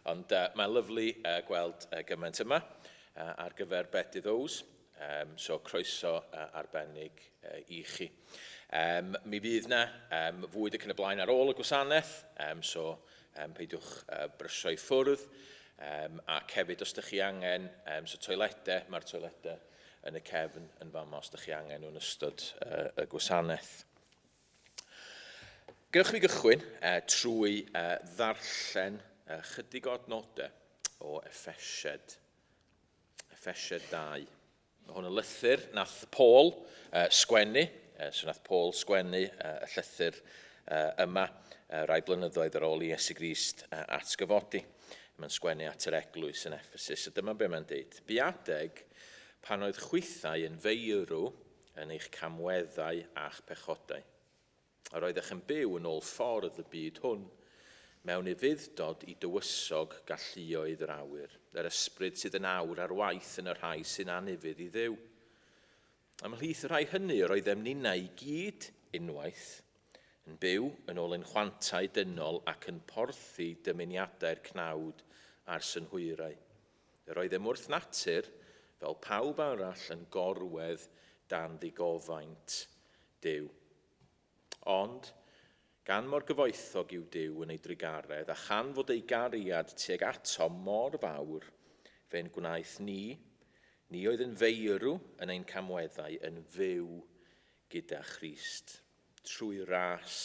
Ond mae'n lyfli gweld gymaint yma ar gyfer Bedydd Ows. So croeso arbennig i chi. Mi fydd na fwyd ac yn y blaen ar ôl y gwasanaeth, so peidiwch brysio i ffwrdd. Ac hefyd os ydych chi angen, so toiledau, mae'r toiledau yn y cefn yn fama os ydych chi angen nhw'n ystod y gwasanaeth. Gewch fi gychwyn trwy ddarllen chydig o adnodau o Effesied, Effesied 2. Mae hwn yn lythyr nath Paul sgwennu, so nath Paul sgwennu y llythyr yma rai blynyddoedd ar ôl i Iesu Grist atgyfodi. Mae'n sgwennu at yr eglwys yn Ephesus, a dyma be mae'n deud. Bu adeg pan oedd chwithau yn feirw yn eich camweddau a'ch pechodau. Yr oeddech yn byw yn ôl ffordd y byd hwn, mewn ufudd-dod i dywysog galluoedd yr awyr, yr ysbryd sydd yn awr ar waith yn y rhai sy'n anufudd i Dduw. Ymhlith y rhai hynny yr oeddem ninnau i gyd unwaith, yn byw yn ôl ein chwantau dynol ac yn porthi dymuniadau'r cnawd a'r synhwyrau. Yr oeddem wrth natur, fel pawb arall, yn gorwedd dan ddigofaint Duw. Ond, gan mor gyfoethog yw Duw yn ei drugaredd, a chan fod ei gariad tuag atom mor fawr, fe'n gwnaeth ni, ni oedd yn feirw yn ein camweddau, yn fyw gyda Christ. Trwy ras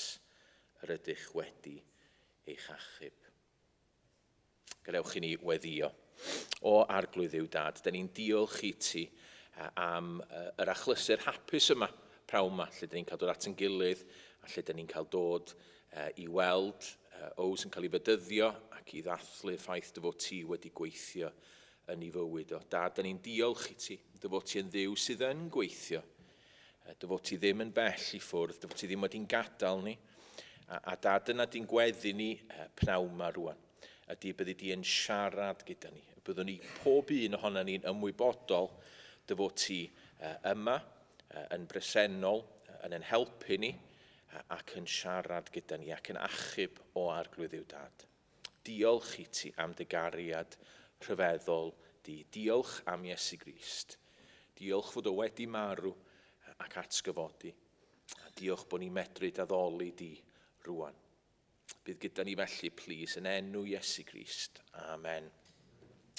yr ydych wedi eich achub. Gadewch i ni weddio. O Arglwydd Dduw Dad, da ni'n diolch i ti am yr achlysur hapus yma, prawn yma, lle da ni'n cael dod at yn gilydd a lle da ni'n cael dod i weld Ows yn cael ei fedyddio ac i ddathlu y ffaith dy fod ti wedi gweithio yn ei fywyd o. Dad, da ni'n diolch i ti, dy fod ti yn Dduw sydd yn gweithio. Dy fod ti ddim yn bell i ffwrdd, dy fod ti ddim wedi'n gadael ni. A Dad, dyna di'n gweddi ni pnawn ma rwan. Ydy byddi di yn siarad gyda ni. Byddwn ni pob un ohono ni'n ymwybodol dy fod ti yma, yn bresennol, yn ein helpu ni, ac yn siarad gyda ni, ac yn achub o Arglwydd Dduw Dad. Diolch i ti am dy gariad rhyfeddol di. Diolch am Iesu Grist. Diolch fod o wedi marw ac atgyfodi. A diolch bod ni'n medru d'addoli di rwan. Bydd gyda ni felly, plîs, yn enw Iesu Grist. Amen.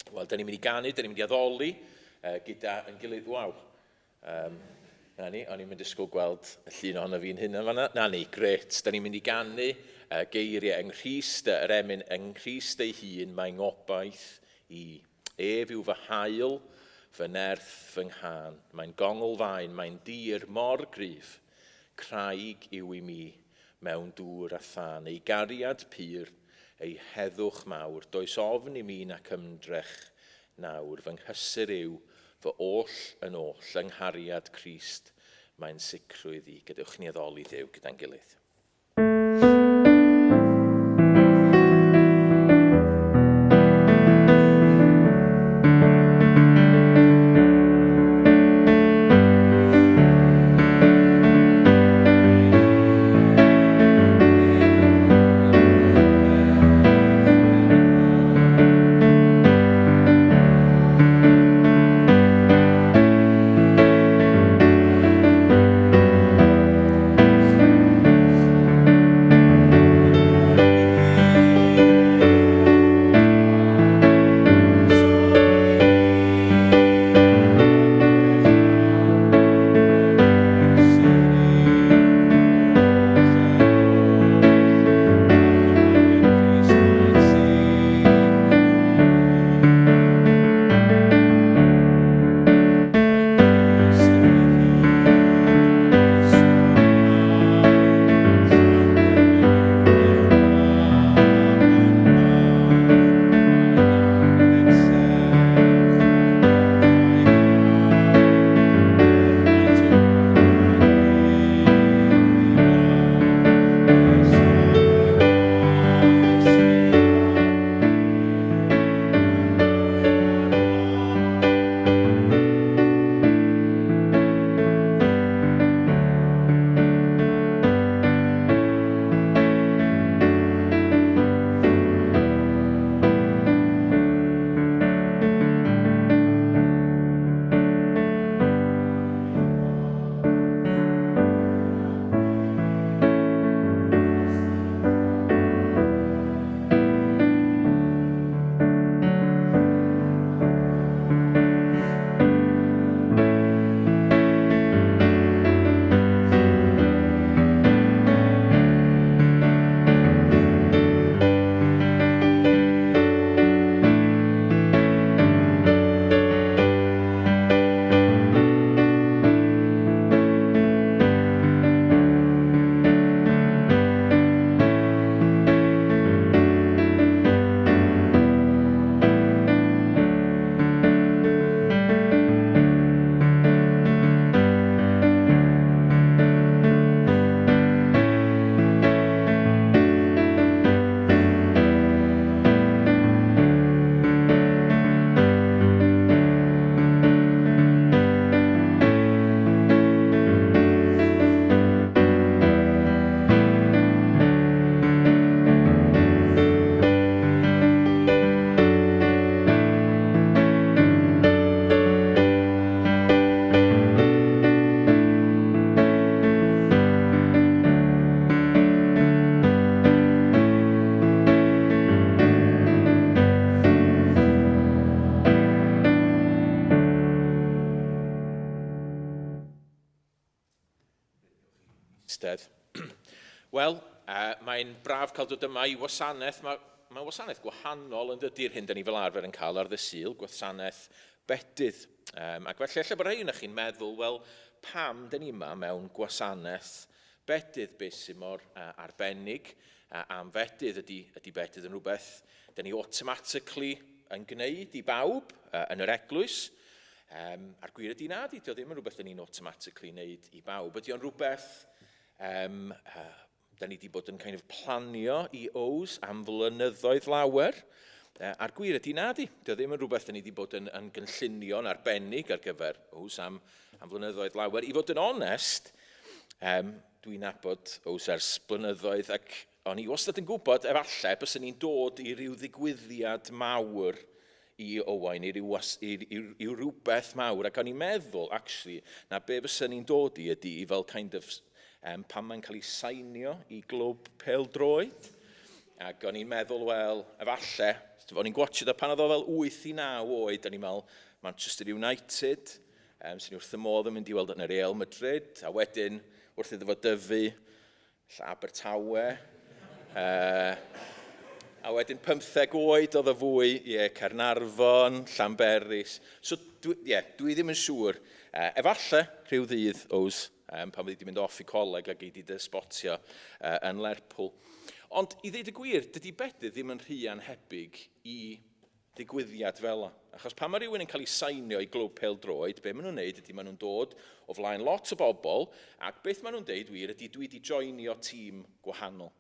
Wel, da ni'n mynd i ganu, da ni'n mynd i addoli gyda yn gilydd. Waw. Na ni, o'n i'n mynd disgwyl gweld y llun ohono fi'n hyn fanna. Na ni, gret. Da ni'n mynd i ganu geiriau yng Nghrist, yr emyn yng Nghrist ei hun, mae ngobaith i. Ef yw fy haul, fy nerth, fy nghân. Mae'n gongl faen, mae'n dir mor gryf. Craig yw i mi mewn dŵr a thân. Ei gariad pur, ei heddwch mawr, does ofn i mi nac ymdrech nawr. Fy nghysur yw fy oll yn oll, yng nghariad Crist mae'n sicrwydd i. Gadewch ni addoli Duw gyda'n gilydd. eistedd. Wel, mae'n braf cael dod yma i wasanaeth. Mae, mae wasanaeth gwahanol yn dydy'r hyn da ni fel arfer yn cael ar ddy Sul, gwasanaeth bedydd. Ac felly, efallai bod rhai ohonoch chi'n meddwl, wel, pam da ni yma mewn gwasanaeth bedydd? Beth sy'n mor arbennig am fedydd? Ydy, ydy bedydd yn rhywbeth da ni automatically yn gwneud i bawb yn yr eglwys? A'r gwir ydy na, dydy o ddim yn rhywbeth da ni'n automatically wneud i bawb. Ydy o'n rhywbeth da ni wedi bod yn kind of planio i Ows am flynyddoedd lawer. A'r gwir ydy na di. Dio ddim yn rhywbeth da ni wedi bod yn, yn gynllunio'n arbennig ar gyfer Ows am, am flynyddoedd lawer. I fod yn onest, dwi'n nabod Ows ers blynyddoedd ac o'n i wastad yn gwybod efallai byswn ni'n dod i ryw ddigwyddiad mawr i Owain, i, ryw, i, i, i rywbeth mawr, ac o'n i'n meddwl, actually, na be fysa ni'n dod i ydy i fel kind of, pan mae'n cael ei sainio i glwb pêl-droed, ac o'n i'n meddwl, wel, efallai, o'n i'n gwatchio o pan oedd o fel 8 i 9 oed, o'n i'n meddwl, Manchester United, sy'n wrth y modd yn mynd i weld yn y Real Madrid, a wedyn, wrth iddo fo dyfu, Ella Abertawe. A wedyn 15 oed oedd o fwy, ie, yeah, Caernarfon, Llanberis. So, dwi, yeah, dwi ddim yn siŵr. Efallai rhyw ddydd, Ows, pan fyddi di mynd off i coleg a gei di dy sbotio yn Lerpwl. Ond i ddeud y gwir, dydy bedydd ddim yn rhy anhebyg i ddigwyddiad fel 'na. Achos pan mae rhywun yn cael ei sainio i glwb pêl-droed, be maen nhw'n neud ydy maen nhw'n dod o flaen lot o bobl, ac beth maen nhw'n deud wir ydy dwi wedi joinio tîm gwahanol.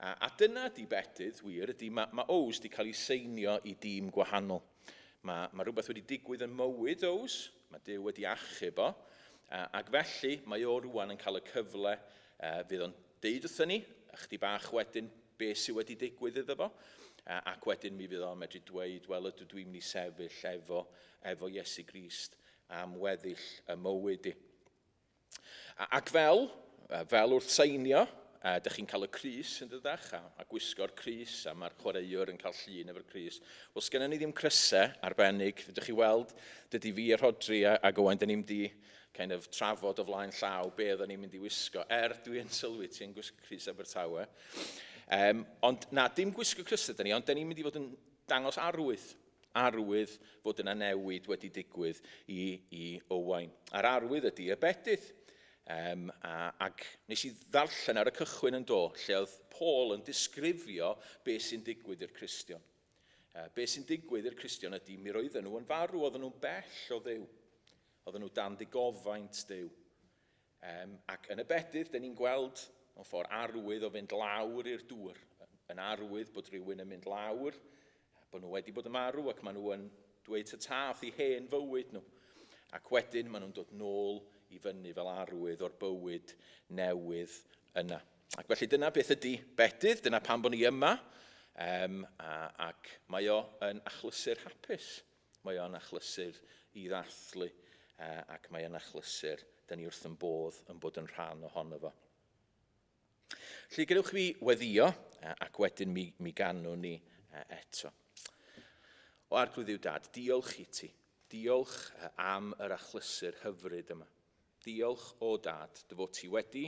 A, a dyna ydy bedydd wir, ydy mae, mae Ows wedi cael ei seinio i dîm gwahanol. Mae, mae rhywbeth wedi digwydd yn mywyd Ows, mae Duw wedi achub o, a, ac felly mae o rwan yn cael y cyfle, fydd o'n deud wrthyn ni, ychydig bach wedyn, be sydd wedi digwydd iddo fo, ac wedyn mi fydd o'n medru dweud, wel ydw dwi'n mynd i sefyll efo, efo Iesu Grist am weddill y mywyd i. Ac fel, fel wrth seinio, dych chi'n cael y crys yn dydach, a, a gwisgo'r crys, a mae'r chwaraewr yn cael llun efo'r crys. Wel, sgennym ni ddim crysau arbennig, fedrwch chi weld, dydy fi a Rhodri a, ac Owain, dyn ni'n mynd i kind of trafod o flaen llaw be oedden ni'n mynd i wisgo, er dwi yn sylwi ti yn gwisgo crys Abertawe. Ond na, dim gwisgo crysau dyn ni, ond dyn ni'n mynd i fod yn dangos arwydd, arwydd fod yna newid wedi digwydd i, i Owain. A'r arwydd ydy y bedydd. A, ac nes i ddarllen ar y cychwyn yn do, lle oedd Paul yn disgrifio beth sy'n digwydd i'r Cristion. Be sy'n digwydd i'r Cristion ydy, mi roedden nhw yn farw, oedden nhw'n bell o Dduw. Oedden nhw dan ddigofaint Duw. Ac yn y bedydd, dyn ni'n gweld mewn ffordd arwydd o fynd lawr i'r dŵr. Yn arwydd bod rhywun yn mynd lawr, bod nhw wedi bod yn marw ac maen nhw yn dweud ta-ta wrth i hen fywyd nhw. Ac wedyn maen nhw'n dod nôl i fyny fel arwydd o'r bywyd newydd yna. Ac felly dyna beth ydy bedydd, dyna pam bod ni yma, a, ac mae o yn achlysur hapus. Mae o'n achlysur i ddathlu, ac mae o'n achlysur, da ni wrth yn bodd yn bod yn rhan ohono fo. Felly gadewch fi weddio, ac wedyn mi, mi ganwn ni eto. O Arglwydd Dduw Dad, diolch i ti. Diolch am yr achlysur hyfryd yma. Diolch o Dad, dy fod ti wedi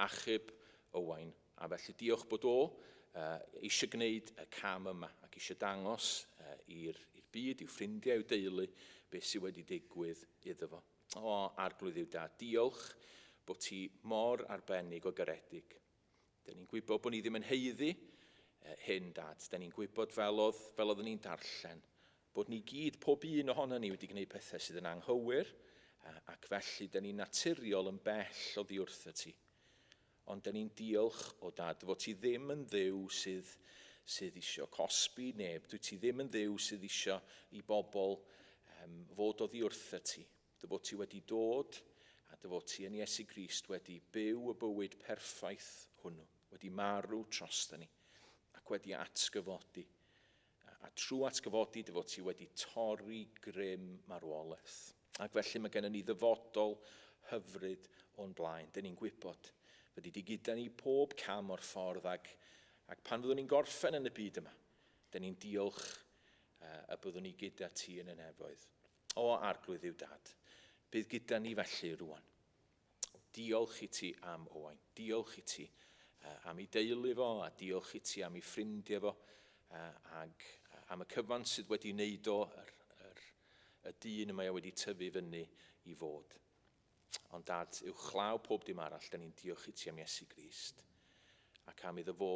achub Owain, a felly diolch bod o eisiau gwneud y cam yma ac eisiau dangos i'r byd, i'w ffrindiau, i'w deulu, beth sydd wedi digwydd iddo fo. O, Arglwydd Dduw Dad, diolch bod ti mor arbennig o garedig. Dyn ni'n gwybod bod ni ddim yn haeddu hyn, Dad. Dyn ni'n gwybod fel oedd, fel oeddwn ni'n darllen, bod ni gyd, pob un ohono ni wedi gwneud pethau sydd yn anghywir, ac felly dyn ni'n naturiol yn bell oddi wrtho ti. Ond dyn ni'n diolch o Dad fod ti ddim yn Dduw sydd, sydd isio cosbi neb. Dwyt ti ddim yn Dduw sydd isio i bobl fod oddi wrtho ti. Dy fod ti wedi dod a dy fod ti yn Iesu Grist wedi byw y bywyd perffaith hwnnw, wedi marw drosto ni ac wedi atgyfodi. A trwy atgyfodi dy fod ti wedi torri grym marwolaeth. Ac felly mae gennym ni ddyfodol hyfryd o'n blaen. Dyn ni'n gwybod. Fyddi di gyda ni pob cam o'r ffordd ac, ac pan fyddwn ni'n gorffen yn y byd yma, dyn ni'n diolch y byddwn ni gyda ti yn y nefoedd. O Arglwydd Dduw Dad, bydd gyda ni felly rwan. Diolch i ti am Owain. Diolch i ti am ei deulu fo, a diolch i ti am ei ffrindiau fo, ag am y cyfan sydd wedi wneud o, yr, yr, y dyn y mae o wedi tyfu fyny i fod. Ond dad, uwchlaw pob dim arall, da ni'n diolch i ti am Iesu Grist ac am iddo fo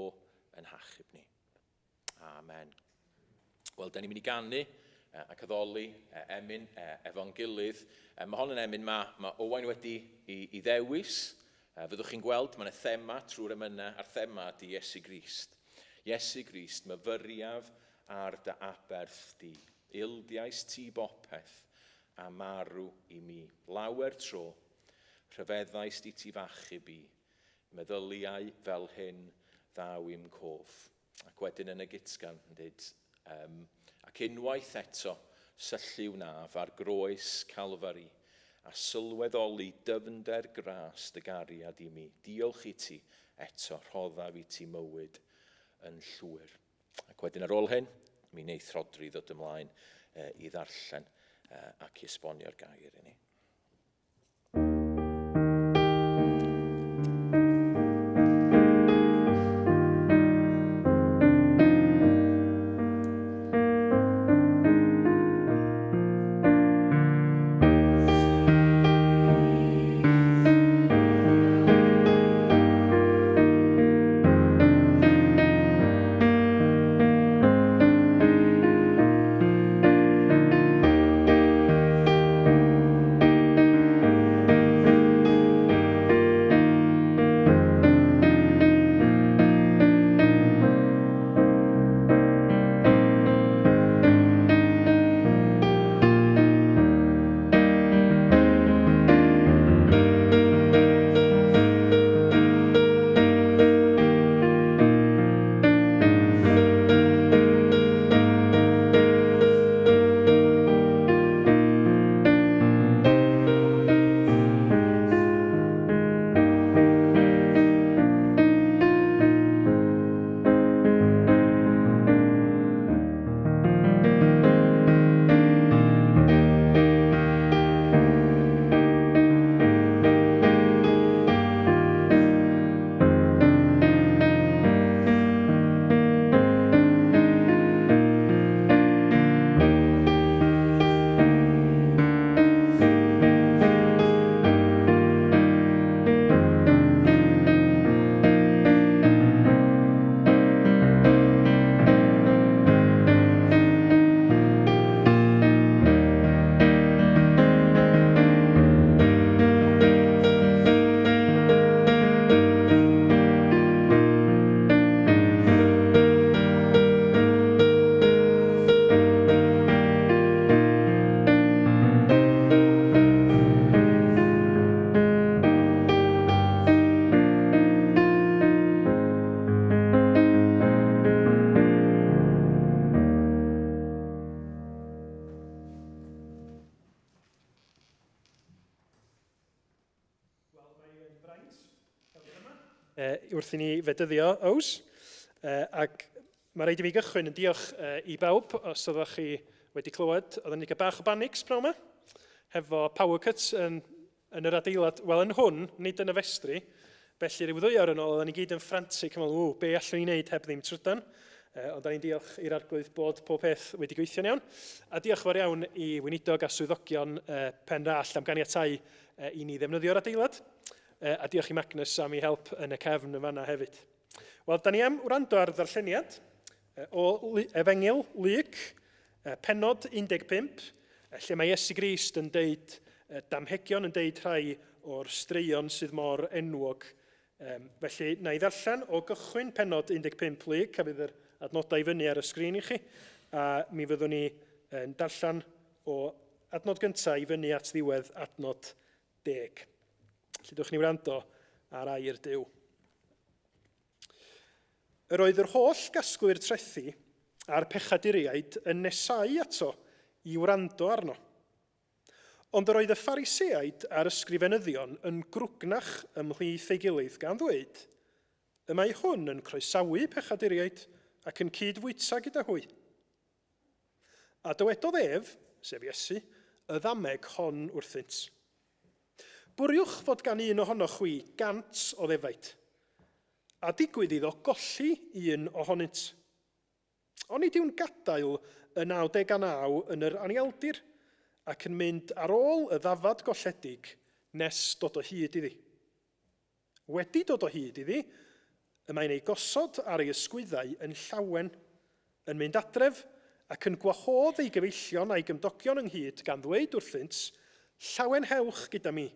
yn hachub ni. Amen. Wel, da ni'n mynd i ganu ac addoli emyn efo'n gilydd. Mae hon yn emyn mae, mae Owain wedi i, i ddewis. Fyddwch chi'n gweld, mae yna thema trwy'r emynau, a'r thema ydy Iesu Grist. Iesu Grist, myfyriaf ar dy aberth di. Ildiais ti bopeth a marw i mi. Lawer tro, rhyfeddais di ti fachub i. Meddyliau fel hyn ddaw i'm cof. Ac wedyn yn y gutgan yn dweud, um, ac unwaith eto, syllu wnaf ar groes Calfari, a sylweddoli dyfnder gras dy gariad i mi. Diolch i ti eto, rhoddaf i ti mywyd yn llwyr. Ac wedyn ar ôl hyn, mi wneith Rhodri ddod ymlaen i ddarllen ac i esbonio'r gair i ni. Wel, mae'n fraint cael bod yma wrth i ni fedyddio Ows. Ac mae rhaid i fi gychwyn yn diolch i bawb os oeddech chi wedi clywed. Oedden ni cael bach o banics pnawn yma, hefo power cuts yn, yn yr adeilad, wel yn hwn, nid yn y festri. Felly rhyw ddwy awr yn ôl, oedden ni gyd yn frantic, yn meddwl, ww, be allwn ni wneud heb ddim trydan? Ond da ni'n diolch i'r Arglwydd bod pob peth wedi gweithio'n iawn. A diolch fawr iawn i weinidog a swyddogion Pen Rallt am ganiatáu i ni ddefnyddio'r adeilad. A diolch i Magnus am ei help yn y cefn yn fanna hefyd. Wel, da ni am wrando ar ddarlleniad o Efengyl Luc, pennod 15, lle mae Iesu Grist yn deud damhegion, yn deud rhai o'r straeon sydd mor enwog. Felly, na i ddarllen o gychwyn pennod 15 Luc, a fydd yr adnodau i fyny ar y sgrin i chi, a mi fyddwn ni yn darllen o adnod gyntaf i fyny at ddiwedd adnod deg. Felly dwch ni wrando ar air Duw. Yr oedd yr holl gasglwyr trethi a'r pechaduriaid yn nesau ato i wrando arno. Ond yr oedd y Phariseaid a'r ysgrifenyddion yn grwgnach ymhlith ei gilydd gan ddweud, Y mae hwn yn croesawu pechaduriaid ac yn cyd-fwyta gyda hwy. A dywedodd ef, sef Iesu, y ddameg hon wrthynt. Bwriwch fod gan un ohonoch chwi gant o ddefaid, a digwydd iddo golli un ohonynt. Onid yw'n gadael y 99 yn yr anialdir ac yn mynd ar ôl y ddafad golledig nes dod o hyd iddi? Wedi dod o hyd iddi, y mae'n ei gosod ar ei ysgwyddau yn llawen, yn mynd adref ac yn gwahodd ei gyfeillion a'i gymdogion ynghyd gan ddweud wrthynt, Llawenhewch gyda mi,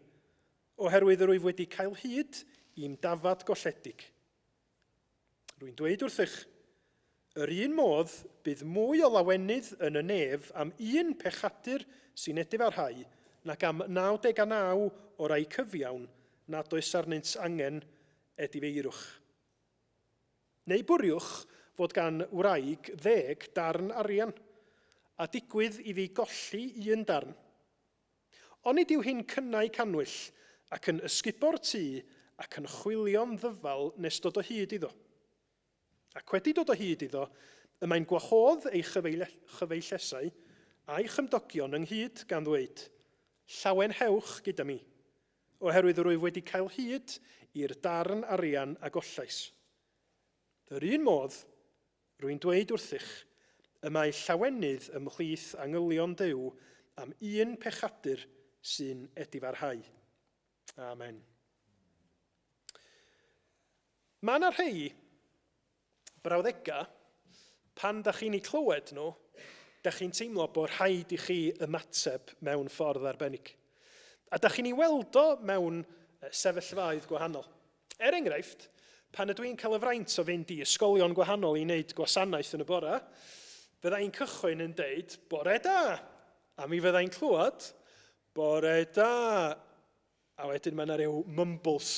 oherwydd yr wyf wedi cael hyd i'm dafad golledig. Rwy'n dweud wrthych, yr un modd bydd mwy o lawenydd yn y nef am un pechadur sy'n edifarhau nag am 99 o rai cyfiawn nad oes arnynt angen edifeirwch. Neu bwriwch fod gan wraig ddeg darn arian, a digwydd iddi golli un darn. Onid yw hi'n cynnau cannwyll, ac yn ysgubo'r tŷ, ac yn chwilio'n ddyfal nes dod o hyd iddo? Ac wedi dod o hyd iddo, y mae'n gwahodd ei chyfeillesau a'i chymdogion ynghyd, gan ddweud, Llawenhewch gyda mi, oherwydd yr wyf wedi cael hyd i'r darn arian a gollais. Yr un modd, Rwy'n dweud wrthych, y mae llawenydd ymhlith angylion Duw am un pechadur sy'n edifarhau. Amen. Mae yna rhai brawddegau, pan da chi'n eu clywed nhw, da chi'n teimlo bod rhaid i chi ymateb mewn ffordd arbennig. A da chi'n ei weld o mewn sefyllfaoedd gwahanol. Er enghraifft, pan ydw i'n cael y fraint o fynd i ysgolion gwahanol i wneud gwasanaeth yn y bore, fydda i'n cychwyn yn deud, bore da! A mi fydda i'n clywed, bore da! A wedyn mae yna rhyw mumbles,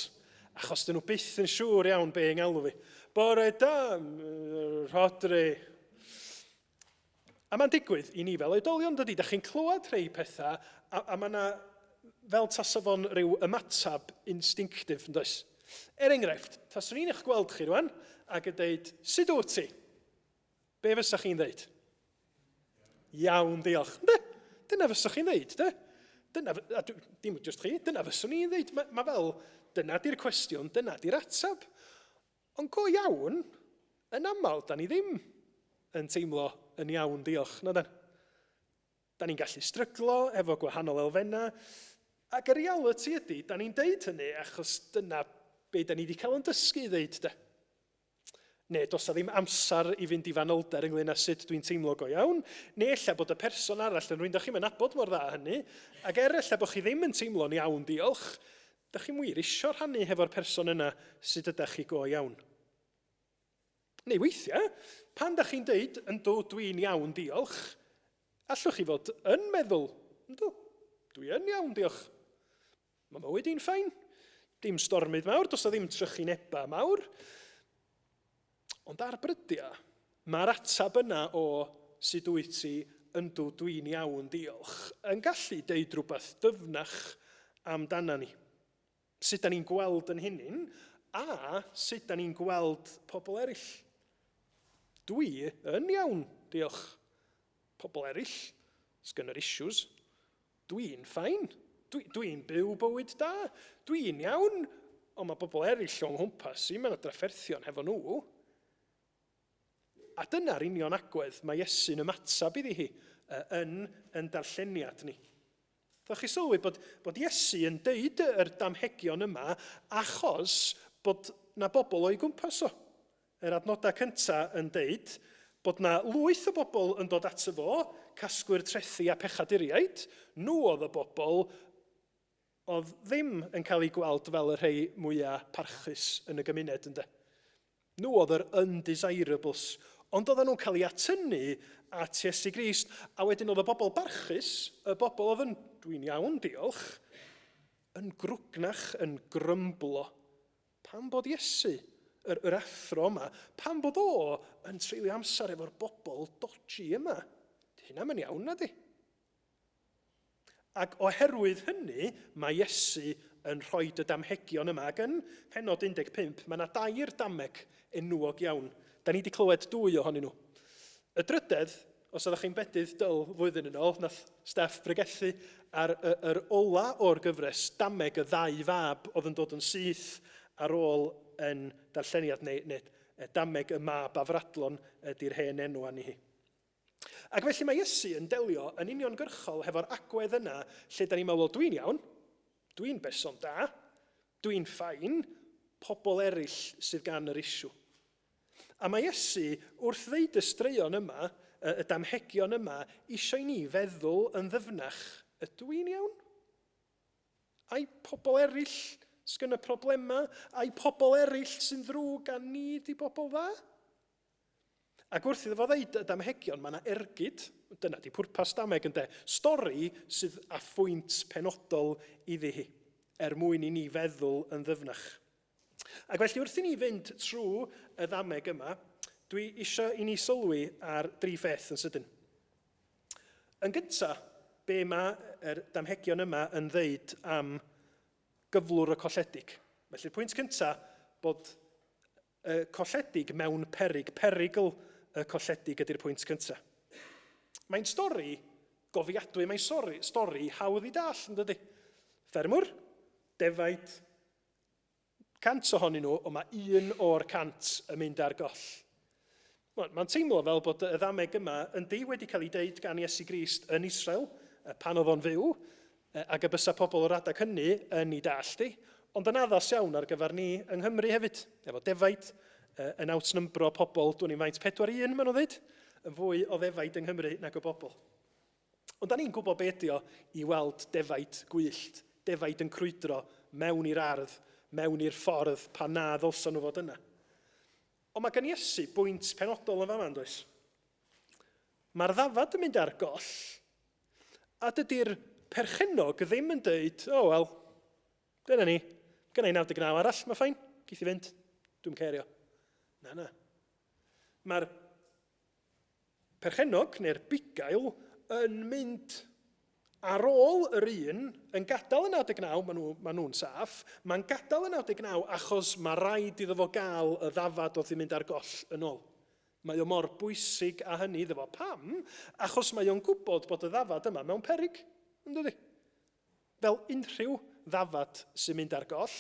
achos dyn nhw byth yn siŵr iawn be yng ngalw fi. Bore da, Rhodri! A mae'n digwydd i ni fel oedolion, dydy? Da chi'n clywed rhai pethau, a, a mae yna fel tasa fo'n rhyw ymateb instinctif, yn does? Er enghraifft, taswn i'n eich gweld chi rwan ac yn deud, sut wyt ti? Be fysa chi'n ddeud? Iawn, diolch. Ynde? Dyna fysa chi'n ddeud, de? Dyna, a dim just chi, dyna fyswn i'n ddeud. Mae, ma fel, dyna di'r cwestiwn, dyna di'r ateb. Ond go iawn, yn aml, da ni ddim yn teimlo yn iawn, diolch, na dan. Da ni'n gallu stryglo efo gwahanol elfennau, ac y reality ydy, da ni'n deud hynny achos dyna be da ni wedi cael yn dysgu i ddeud, de. Neu does na ddim amser i fynd i fanylder ynglyn â sut dwi'n teimlo go iawn, neu ella bod y person arall yn rhywun da chi'm yn nabod mor dda hynny, ac er ella bod chi ddim yn teimlo'n iawn, diolch, Dach chi'm wir isio rhannu hefo'r person yna sut ydach chi go iawn. Neu weithiau, pan dach chi'n deud, yndw, dwi'n iawn, diolch, allwch chi fod yn meddwl, yndw, dwi yn iawn, diolch. Mae mywyd i'n ffain. Dim stormydd mawr, does na ddim trychinebau mawr. Ond ar brydiau, mae'r ateb yna o sut wyt ti, yndw dwi'n iawn diolch, yn gallu deud rhywbeth dyfnach amdana ni. Sut da ni'n gweld yn hunin a sut da ni'n gweld pobl eraill. Dwi yn iawn, diolch. Pobl eraill, sgyn yr issues. Dwi'n fine. Dwi, dwi'n byw bywyd da. Dwi'n iawn, ond mae bobl eraill o'n nghwmpas i, mae yna drafferthion hefo nhw. A dyna'r union agwedd mae Iesu'n ymateb iddi hi yn yn darlleniad ni. Ddech chi sylwi bod, bod Iesu yn deud yr damhegion yma achos bod na bobl o'i gwmpas o. Yr adnodau cyntaf yn deud bod 'na lwyth o bobl yn dod ato fo, casglwyr trethi a pechaduriaid, nhw oedd y bobl oedd ddim yn cael eu gweld fel y rhai mwyaf parchus yn y gymuned, ynde. Nhw oedd yr undesirables, ond oedden nhw'n cael eu atynnu at Iesu Grist, a wedyn oedd y bobl barchus, y bobl oedd yn, dwi'n iawn, diolch, yn grwgnach, yn grymblo. Pam bod Iesu, yr, yr athro yma, pam bod o yn treulio amser efo'r bobl dodgy yma? Di hynna yn iawn, na di? Ac oherwydd hynny, mae Iesu yn rhoi y damhegion yma. Ac yn penod 15, mae yna dair dameg enwog iawn. Da ni wedi clywed dwy ohonyn nhw. Y drydedd, Os oeddech chi'n bedydd dyl flwyddyn yn ôl, nath Steff bregethu ar y, yr ola o'r gyfres, dameg y ddau fab oedd yn dod yn syth ar ôl yn darlleniad, neu, neu dameg y mab afradlon ydy'r hen enw arni hi. Ac felly mae Iesu yn delio yn uniongyrchol hefo'r agwedd yna lle da ni'n meddwl, wel dwi'n iawn, dwi'n berson da, dwi'n ffain, pobl eraill sydd gan yr isiw. A mae Iesu, wrth ddeud y straeon yma, y, y damhegion yma, eisiau i ni feddwl yn ddyfnach, ydw i'n iawn? Ai pobl eraill sgyn y problemau? Ai pobl eraill sy'n ddrwg a ni di bobl dda? Ac wrth iddo fo ddeud y damhegion, mae yna ergyd, dyna di pwrpas dameg ynde, stori sydd â phwynt penodol iddi hi, er mwyn i ni feddwl yn ddyfnach. Ac felly wrth i ni fynd trwy y ddameg yma, dwi eisiau i ni sylwi ar dri pheth yn sydyn. Yn gyntaf, be mae'r damhegion yma yn ddeud am gyflwr y colledig. Felly'r pwynt cyntaf, bod y colledig mewn peryg, perygl y colledig ydy'r pwynt cyntaf. Mae'n stori gofiadwy, mae'n stori, stori hawdd i dall, yn dydy? Ffermwr, defaid, 100 ohonyn nhw, ond mae un o'r 100 yn mynd ar goll. Mae'n teimlo fel bod y ddameg yma yndi wedi cael ei deud gan Iesu Grist yn Israel pan oedd o'n fyw, ac y bysa pobl o'r adeg hynny yn ei dallt i, ond yn addas iawn ar gyfer ni yng Nghymru hefyd, efo defaid yn outnumbro pobl, dwn i'n faint, 4-1 maen nhw'n dweud, yn fwy o ddefaid yng Nghymru nag o bobl. Ond da ni'n gwybod be ydi o i weld defaid gwyllt, defaid yn crwydro mewn i'r ardd, mewn i'r ffordd pan na ddylson nhw fod yna. Ond mae gan Iesu bwynt penodol yn fama, yn does? Mae'r ddafad yn mynd ar goll, a dydy'r perchennog ddim yn dweud, o oh, wel, dyna ni, gynna i 99 arall, mae ffain, geith i fynd, dwi'n cerio. Na, na. Mae'r perchennog neu'r bugail yn mynd ar ôl yr un yn gadael y 99, maen nhw, maen nhw'n saff, mae'n gadael y 99 achos mae rhaid iddo fo gael y ddafad oedd yn mynd ar goll yn ôl. Mae o mor bwysig â hynny iddo fo. Pam? Achos mae o'n gwybod bod y ddafad yma mewn peryg, yn dydi? Fel unrhyw ddafad sy'n mynd ar goll,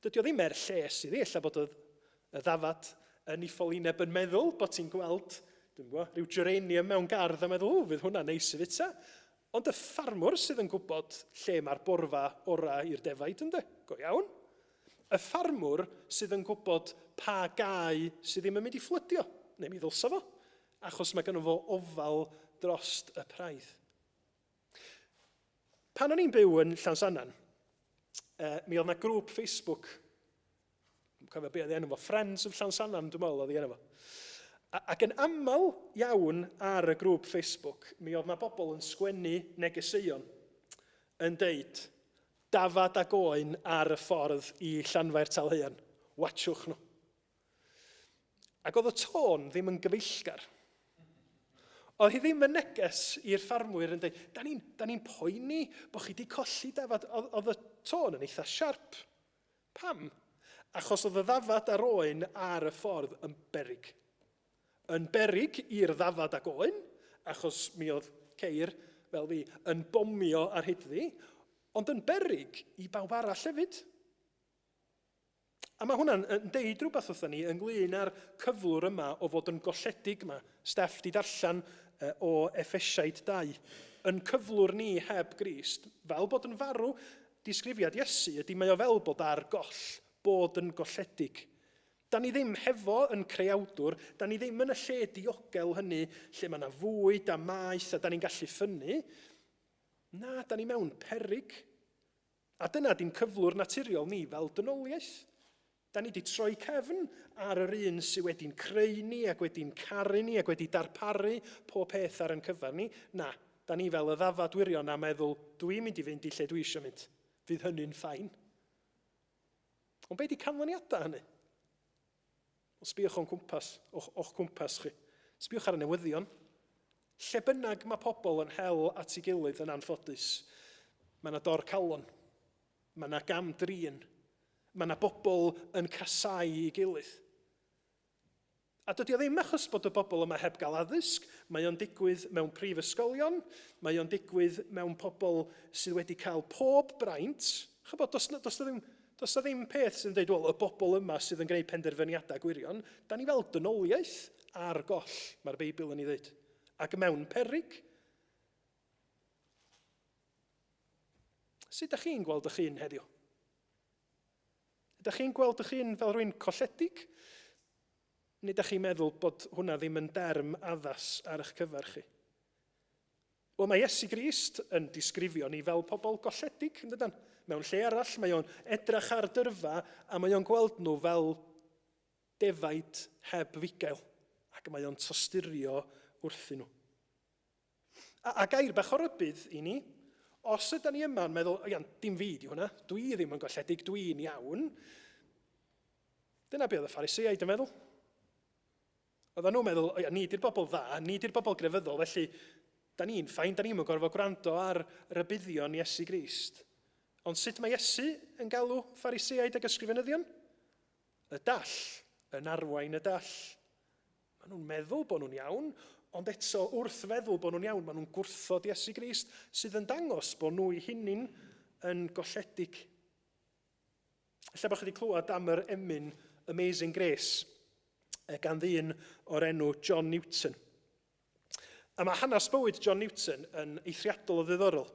dydy o ddim er lles iddi, ella bod y, y ddafad yn ei ffolineb yn meddwl bod ti'n gweld, dwi'n gwybod, rhyw geranium mewn gardd a meddwl, o, fydd hwnna'n neis i fita. Ond y ffarmwr sydd yn gwybod lle mae'r borfa orau i'r defaid, ynddo? Go iawn. Y ffarmwr sydd yn gwybod pa gae sydd ddim yn mynd i fflydio, neu mi ddylsa fo, achos mae gynno fo ofal drost y praidd. Pan o'n i'n byw yn Llansannan, mi oedd yna grŵp Facebook, dwi'n cofio beth oedd enw fo, Friends of Llansannan, dwi'n meddwl oedd ei enw fo. Ac yn aml iawn ar y grŵp Facebook, mi oedd yna bobl yn sgwennu negeseuon yn deud, dafad ag oen ar y ffordd i Llanfair Talhaearn, watchwch nhw. Ac oedd y tôn ddim yn gyfeillgar. Oedd hi ddim yn neges i'r ffarmwyr yn dweud, da ni'n da ni poeni bod chi wedi colli dafad. Oedd, oedd y tôn yn eitha siarp. Pam? Achos oedd y ddafad a'r oen ar y ffordd yn berig. Yn berig i'r ddafad ac oen, achos mi oedd ceir, fel fi, yn bomio ar hyd-ddi, ond yn berig i bawb arall hefyd. A mae hwnna'n yn deud rhywbeth wrthon ni ynglyn â'r cyflwr yma o fod yn golledig. Mae Steff di darllen o Effesiaid 2. Yn cyflwr ni heb Grist, fel bod yn farw, disgrifiad Iesu ydy mae o fel bod ar goll, bod yn golledig. Da ni ddim hefo yn creawdwr, da ni ddim yn y lle diogel hynny lle mae yna fwyd a maeth a da ni'n gallu ffynnu. Na, da ni mewn peryg. A dyna di'n cyflwr naturiol ni fel dynoliaeth. Da ni wedi troi cefn ar yr un sydd wedi'n creu ni ac wedi'n caru ni ac wedi darparu pob peth ar ein cyfer ni. Na, da ni fel y ddafad wirion a meddwl, dwi'n mynd i fynd i lle dwi eisiau mynd. Fydd hynny'n ffain. Ond be di canlyniadau hynny? Wel, sbïwch o'n cwmpas, o'ch, o'ch cwmpas chi. Sbïwch ar y newyddion. Lle bynnag mae pobl yn hel at ei gilydd yn anffodus, mae yna dor calon, mae yna gam drin, mae yna bobl yn casau ei gilydd. A dydy o ddim achos bod y bobl yma heb gael addysg, mae o'n digwydd mewn prifysgolion, mae o'n digwydd mewn pobl sydd wedi cael pob braint. Chybod, does, does, na ddim, does na ddim peth sydd yn dweud, wel, y bobl yma sydd yn gwneud penderfyniadau gwirion, da ni fel dynoliaeth ar goll, mae'r Beibl yn ei ddweud, ac mewn peryg. Sut ydych chi'n gweld eich hun heddiw? Ydych chi'n gweld eich hun fel rhywun colledig? Neu ydych chi'n meddwl bod hwnna ddim yn derm addas ar eich cyfer chi? Wel, mae Iesu Grist yn disgrifio ni fel pobl golledig, yn dydan? Mewn lle arall, mae o'n edrych ar dyrfa a mae o'n gweld nhw fel defaid heb fugail, ac mae o'n tosturio wrthyn nhw. A, a gair bach o rybudd i ni, os ydy ni yma'n meddwl, o iawn, dim fi di hwnna, dwi ddim yn golledig, dwi'n iawn. Dyna be oedd y Phariseaid yn meddwl. Oedden nhw'n meddwl, o ia, ni di'r bobl dda, ni di'r bobl grefyddol, felly da ni'n ffain, da ni'n gorfod gwrando ar rybuddion Iesu Grist. Ond sut mae Iesu yn galw Phariseaid ac ysgrifenyddion? Y dall yn arwain y dall. Maen nhw'n meddwl bod nhw'n iawn, ond eto wrth feddwl bod nhw'n iawn, maen nhw'n gwrthod Iesu Grist, sydd yn dangos bod nhw eu hunain yn golledig. Ella bod chi wedi clywed am yr emyn Amazing Grace gan ddyn o'r enw John Newton. A mae hanes bywyd John Newton yn eithriadol o ddiddorol.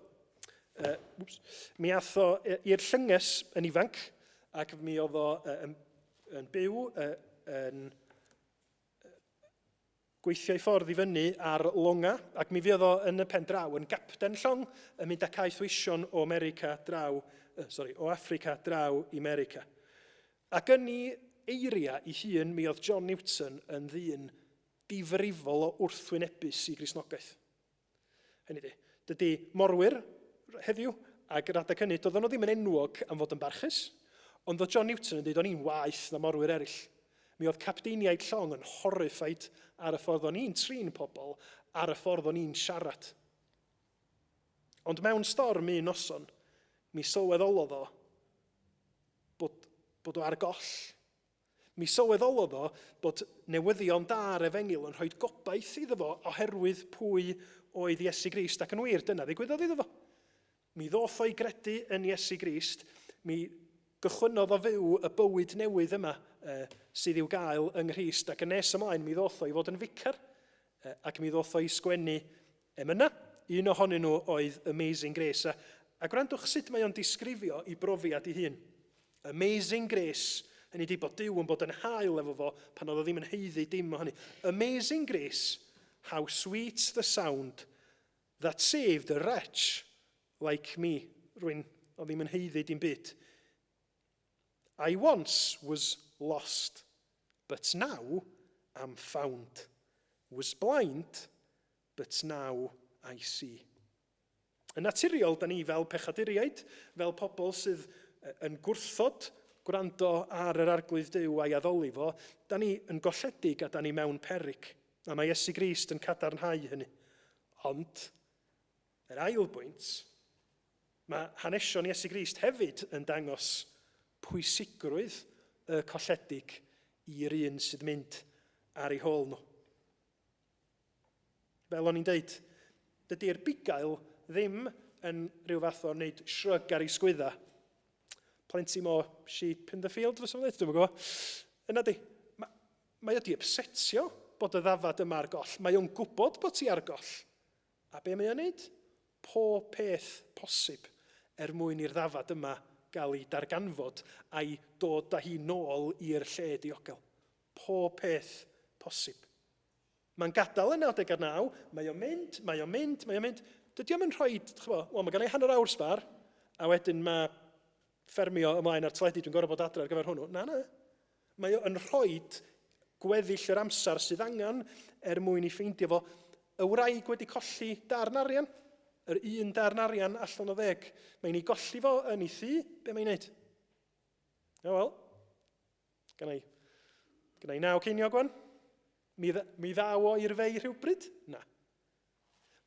Uh, whoops, mi ath o i'r llynges yn ifanc ac mi oedd o uh, yn, yn byw uh, yn gweithio ei ffordd i fyny ar longa ac mi fuodd o yn y pen draw yn gapten llong yn mynd â caethweision o America draw, uh, sorry, o Affrica draw i America. Ac yn ei eiriau ei hun mi oedd John Newton yn ddyn difrifol o wrthwynebus i Gristnogaeth. Hynny ydi, dydy morwyr heddiw ac yr adeg hynny, doedden nhw ddim yn enwog am fod yn barchus, ond oedd John Newton yn dweud o'n i'n waeth na morwyr eraill. Mi oedd capteiniaid llong yn horrified ar y ffordd o'n i'n trin pobl, ar y ffordd o'n i'n siarad. Ond mewn storm un noson, mi sylweddolodd o bod, bod o ar goll. Mi sylweddolodd o bod newyddion da'r efengyl yn rhoi gobaith iddo fo oherwydd pwy oedd Iesu Grist, ac yn wir, dyna ddigwyddodd iddo fo. Mi ddoth o i gredu yn Iesu Grist, mi gychwynnodd o fyw y bywyd newydd yma eh, sydd i'w gael yng Nghrist, ac yn nes ymlaen mi ddoth o i fod yn ficar, eh, ac mi ddoth o i sgwennu emyna. Un ohonyn nhw oedd Amazing Grace. A, a gwrandwch sut mae o'n disgrifio i brofiad ei hun. Amazing Grace, hynny ydi bod Duw yn bod yn hael efo fo pan oedd o ddim yn haeddu dim o hynny. Amazing Grace, how sweet the sound that saved a wretch like me. Rwy'n o ddim yn haeddu dim byd. I once was lost, but now am found. Was blind, but now I see. Yn naturiol, da ni fel pechaduriaid, fel pobl sydd yn gwrthod gwrando ar yr Arglwydd Duw a'i addoli fo, da ni yn golledig a da ni mewn peryg. A mae Iesu Grist yn cadarnhau hynny. Ond, yr ail bwynt, mae hanesion Iesu Grist hefyd yn dangos pwysigrwydd y colledig i'r un sydd mynd ar ei hôl nhw. Fel o'n i'n deud, dydy'r bugail ddim yn rhyw fath o wneud shrug ar ei sgwydda. Plenty more sheep in the field, fysa fo'n dweud, dwi'n gwybod. Yna di, mae, mae o di upsetio bod y ddafad yma ar goll. Mae o'n gwybod bod ti ar goll. A be mae o'n neud? Pob peth posib er mwyn i'r ddafad yma gael ei darganfod a'i dod â hi nôl i'r lle diogel. Pob peth posib. Mae'n gadael y 99, mae o'n mynd, mae o'n mynd, mae o'n mynd. Dydy o'm yn rhoi, ch'bo, wel mae gen i hanner awr sbar, a wedyn mae ffermio ymlaen ar teledu, dwi'n gorfod bod adre ar gyfer hwnnw. Na, na. Mae o'n rhoi gweddill yr amser sydd angen er mwyn i ffeindio fo. Y wraig wedi colli darn arian, yr un darn arian allan o ddeg. Mae'n ei golli fo yn ei thŷ, be mae'n neud? O wel, Gynna i, gynna i naw ceiniog wan? Mi, mi ddaw o i'r fei rhywbryd? Na.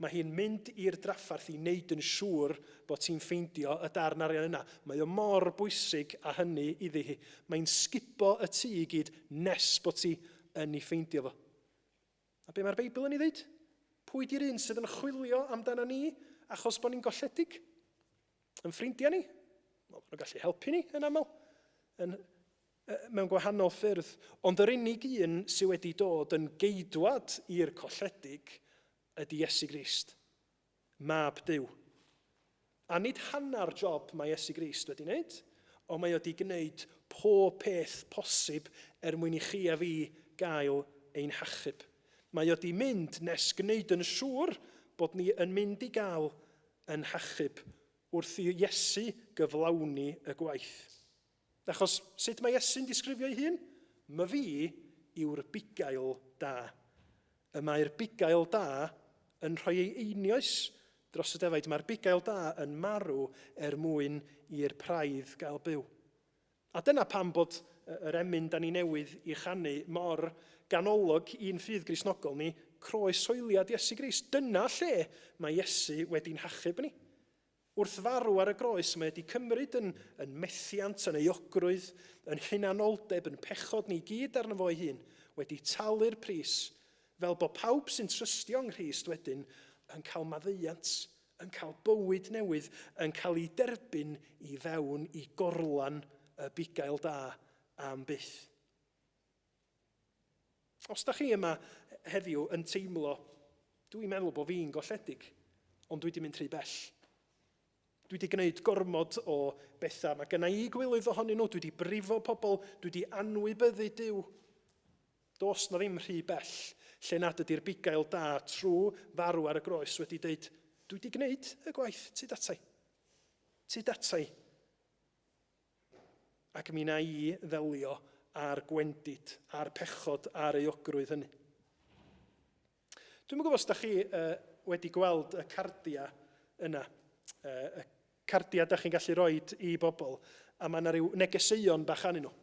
Mae hi'n mynd i'r draffarth i wneud yn siŵr bod ti'n ffeindio y darn arian yna. Mae o mor bwysig a hynny iddi hi. Mae'n sgubo y tŷ i gyd nes bod ti yn ei ffeindio fo. A be mae'r Beibl yn ei ddeud? Pwy di'r un sydd yn chwilio amdano ni achos bod ni'n golledig? Yn ffrindiau ni? Wel, maen nhw'n gallu helpu ni yn aml, yn, mewn gwahanol ffyrdd. Ond yr unig un sydd wedi dod yn geidwad i'r colledig ydy Iesu Grist. Mab Duw. A nid hanner job mae Iesu Grist wedi wneud, ond mae o wedi gwneud pob peth posib er mwyn i chi a fi gael ein hachub. Mae o wedi mynd nes gwneud yn siŵr bod ni yn mynd i gael yn hachub wrth i Iesu gyflawni y gwaith. Achos sut mae Iesu'n disgrifio ei hun? Myfi yw'r bugail da. Y mae'r bugail da yn rhoi ei einioes dros y defaid. Mae'r bugail da yn marw er mwyn i'r praidd gael byw. A dyna pam bod yr emyn da ni newydd i chanu mor ganolog i'n ffydd Gristnogol ni, croeshoeliad Iesu Grist. Dyna lle mae Iesu wedi'n hachub ni. Wrth farw ar y groes, mae wedi cymryd yn, yn methiant, yn euogrwydd, yn hunanoldeb, yn pechod ni gyd arno fo ei hun, wedi talu'r pris, fel bod pawb sy'n trystio yng Nghrist wedyn yn cael maddeuant, yn cael bywyd newydd, yn cael ei derbyn i fewn i gorlan y bugail da am byth. Os da chi yma heddiw yn teimlo, dwi'n meddwl bod fi'n golledig, ond dwi wedi mynd rhy bell. Dwi wedi gwneud gormod o bethau. Mae genna i gwilydd ohonyn nhw, dwi wedi brifo pobl, dwi wedi anwybyddu Duw. Does na ddim rhy bell lle nad ydy'r bugail da trwy farw ar y groes wedi dweud, dwi wedi gwneud y gwaith, tyd atai. Tyd atai. Ac mi wna i ddelio â'r gwendid, a'r pechod, a'r euogrwydd hynny. Dwi'm yn gwybod os da chi uh, wedi gweld y cardiau yna, uh, y cardiau da chi'n gallu rhoi i bobl, a mae yna rhyw negeseuon bach arnyn nhw.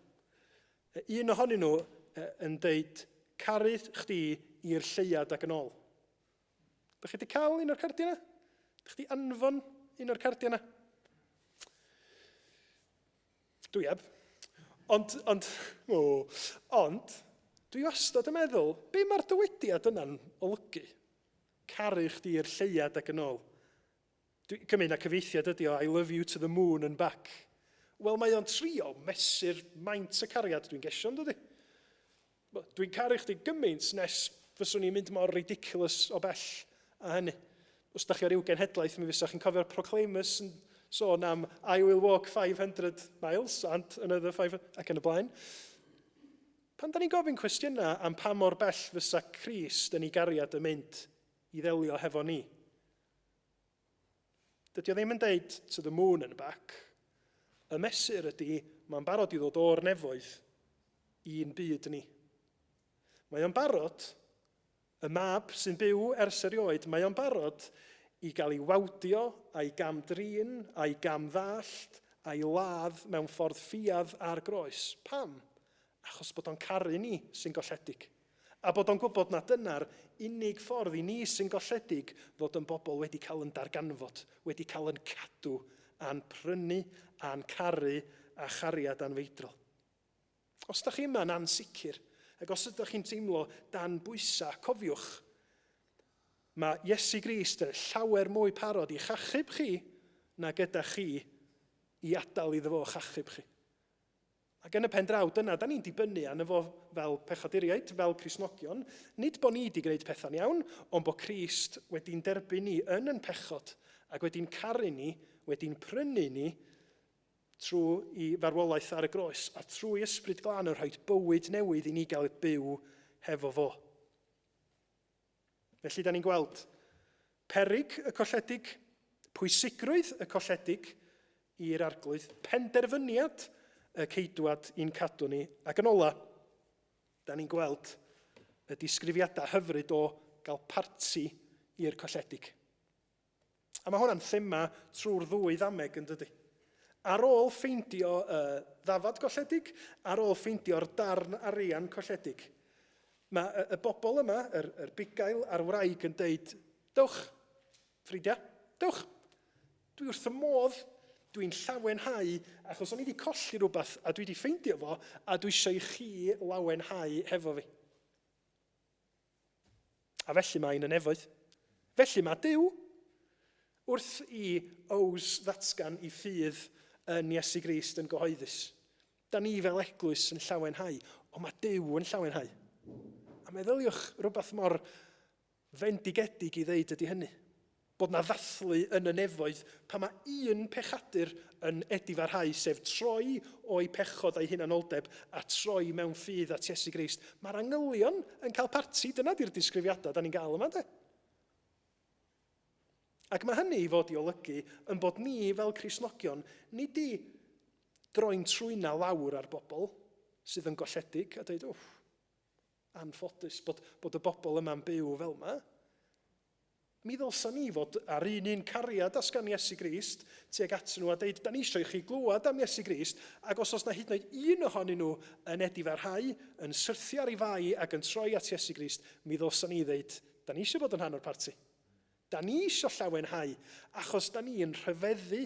Un ohonyn nhw uh, yn deud, caru chdi i'r lleuad ac yn ôl. Dych chi wedi cael un o'r cardiau yna? Dych chi wedi anfon un o'r cardiau yna? Dwi heb. Ond, ond, o, ond, dwi wastad yn meddwl, be mae'r dywediad yna'n olygu? Caru chdi i'r lleuad ac yn ôl. Dwi, cymryd na cyfieithiad ydi o, I love you to the moon and back. Wel, mae o'n trio mesur maint y cariad dwi'n gesio, yn dydi? Dwi'n caru chdi gymaint nes fyswn i'n mynd mor ridiculous o bell a hynny. Os da chi o ryw genhedlaeth, mi fysa chi'n cofio'r Proclaimers yn sôn am I will walk 500 miles and another 500 ac yn y blaen. Pan da ni'n gofyn cwestiynau am pa mor bell fysa Crist yn ei gariad yn mynd i ddelio hefo ni, Dydy o ddim yn deud to the moon and back. Y mesur ydy, mae'n barod i ddod o'r nefoedd i'n byd ni. Mae o'n barod, y mab sy'n byw ers erioed, mae o'n barod i gael ei wawdio a'i gam-drin a'i gam-ddallt a'i ladd mewn ffordd ffiaidd ar groes. Pam? Achos bod o'n caru ni sy'n golledig. A bod o'n gwybod na dyna'r unig ffordd i ni sy'n golledig ddod yn bobl wedi cael yn darganfod, wedi cael yn cadw, a'n prynu, a'n caru, a chariad anfeidrol. Os da chi yma'n ansicr, ac os ydych chi'n teimlo dan bwysau, cofiwch, mae Iesu Grist yn llawer mwy parod i'ch achub chi na gyda chi i adael iddo fo o'ch achub chi. Ac yn y pen draw, dyna, da ni'n dibynnu arno fo fel pechaduriaid, fel Cristnogion. Nid bod ni wedi gwneud pethau'n iawn, ond bod Crist wedi'n derbyn ni yn yn pechod ac wedi'n caru ni, wedi'n prynu ni trwy i farwolaeth ar y groes a trwy Ysbryd Glân yn rhoi bywyd newydd i ni gael byw hefo fo. Felly, da ni'n gweld peryg y colledig, pwysigrwydd y colledig i'r arglwydd, penderfyniad y ceidwad i'n cadw ni, ac yn ola, da ni'n gweld y disgrifiadau hyfryd o gael parti i'r colledig. A mae hwnna'n thema trwy'r ddwy ddameg yn dydy. Ar ôl ffeindio y ddafad golledig, ar ôl ffeindio'r darn arian colledig, mae y, y bobl yma, yr, yr bugail a'r wraig yn deud, dewch, ffrindiau, dewch. Dwi wrth y modd, dwi'n llawenhau, achos o'n i wedi colli rhywbeth a dwi wedi ffeindio fo, a dwi eisiau i chi lawenhau hefo fi. A felly mae'n y nefoedd. Felly mae Duw. Wrth i Ows ddatgan i ffydd yn Iesu Grist yn gyhoeddus, da ni fel eglwys yn llawenhau, ond mae Duw yn llawenhau. A meddyliwch rhywbeth mor fendigedig i ddeud ydy hynny. Bod na ddathlu yn y nefoedd pan mae un pechadur yn edifarhau, sef troi o'i pechod a'i hunanoldeb a troi mewn ffydd at Iesu Grist. Mae'r angylion yn cael parti, dyna di'r disgrifiadau da ni'n gael yma, de. Ac mae hynny i fod i olygu yn bod ni fel Cristnogion, nid i droi'n trwyna lawr ar bobl sydd yn golledig a dweud, wff, anffodus bod, bod y bobl yma'n byw fel yma. Mi ddylsa ni fod ar un un cariad as gan Iesu Grist tuag at nhw a deud, da ni eisiau i chi glywed am Iesu Grist, ac os oes na hyd yn oed un ohonyn nhw yn edifarhau, yn syrthio ar ei fai ac yn troi at Iesu Grist, mi ddylsa ni ddeud, da ni eisiau bod yn rhan o'r parti. Da ni eisiau llawenhau, achos da ni'n rhyfeddu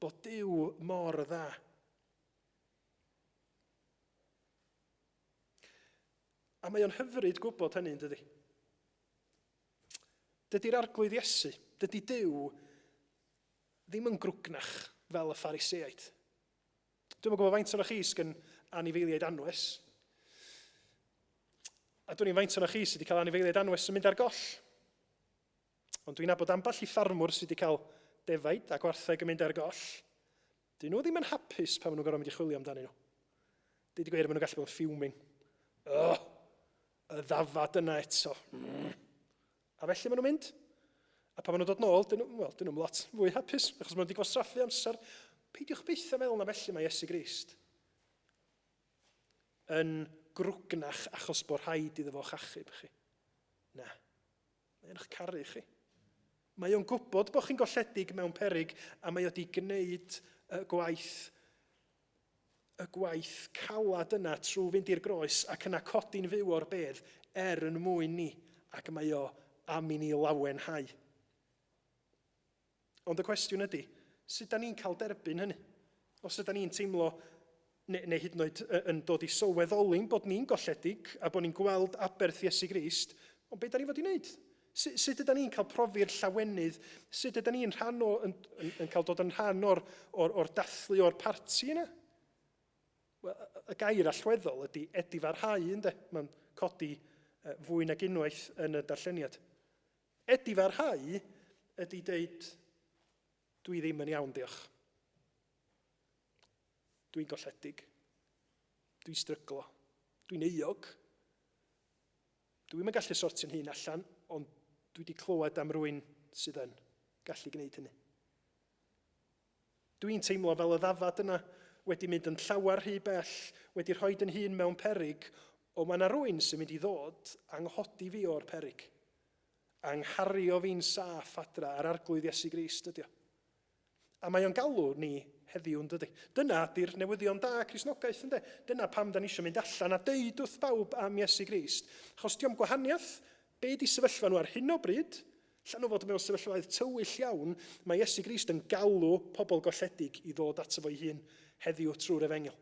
bod Duw mor dda. A mae o'n hyfryd gwybod hynny, yn dydy? Dydy'r arglwydd Iesu, dydy Duw ddim yn grwgnach fel y Phariseaid. Dwi'm yn gwybod faint o'n chi sgyn anifeiliaid anwes. A dwi'n i'n faint o'n chi sydd wedi cael anifeiliaid anwes yn mynd ar goll. Ond dwi'n nabod ambell i ffarmwr sydd wedi cael defaid a gwartheg yn mynd ar goll. Dyn nhw ddim yn hapus pan maen nhw'n gorfod mynd i chwilio amdanyn nhw. Deud y gwir, maen nhw'n gallu bod yn fuming. Oh, y ddafad yna eto. A felly maen nhw'n mynd. A pan maen nhw'n dod nôl, dyn nhw, well, dyn nhw'n lot fwy hapus, achos maen nhw wedi gwastraffu amser. Peidiwch byth a meddwl na felly mae Iesu Grist yn grwgnach achos bod rhaid iddo fo'ch achub chi. Na. Mae o'n eich caru chi. Mae o'n gwybod bod chi'n golledig mewn peryg a mae o wedi gwneud y gwaith y gwaith calad yna trwy fynd i'r groes ac yna codi'n fyw o'r bedd er yn mwyn ni ac mae o am i ni lawenhau. Ond y cwestiwn ydy, sut da ni'n cael derbyn hynny? Os yda ni'n teimlo, neu, neu hyd yn oed yn dod i sylweddoli'n bod ni'n golledig a bod ni'n gweld aberth Iesu Grist, ond be da ni fod i wneud? Sut, sut yda ni'n cael profi'r llawenydd? Sut yda ni'n rhan o, yn, yn, yn cael dod yn rhan o'r, or, or dathlu o'r parti yna? Wel, y gair allweddol ydy edifarhau, ynde? Mae'n codi fwy nag unwaith yn y darlleniad. Edifarhau ydy deud, dwi ddim yn iawn, diolch. Dwi'n golledig. Dwi'n stryglo. Dwi'n euog. Dwi'm yn gallu sortio'n hun allan, ond dwi wedi clywed am rwy'n sydd yn gallu gwneud hynny. Dwi'n teimlo fel y ddafad yna wedi mynd yn llawer rhy bell, wedi rhoi yn hun mewn peryg, ond mae yna rwy'n sy'n mynd i ddod a nghodi fi o'r peryg. A nghario fi'n saff adra a'r arglwydd Iesu Grist ydi o. A mae o'n galw ni heddiw, yn dydy? Dyna di'r newyddion da Cristnogaeth, ynde? Dyna pam da ni eisiau mynd allan a deud wrth bawb am Iesu Grist. Achos diom gwahaniaeth be di sefyllfa nhw ar hyn o bryd, Allan nhw fod mewn sefyllfaoedd tywyll iawn, mae Iesu Grist yn galw pobl golledig i ddod ato fo'i hun heddiw trwy'r efengyl.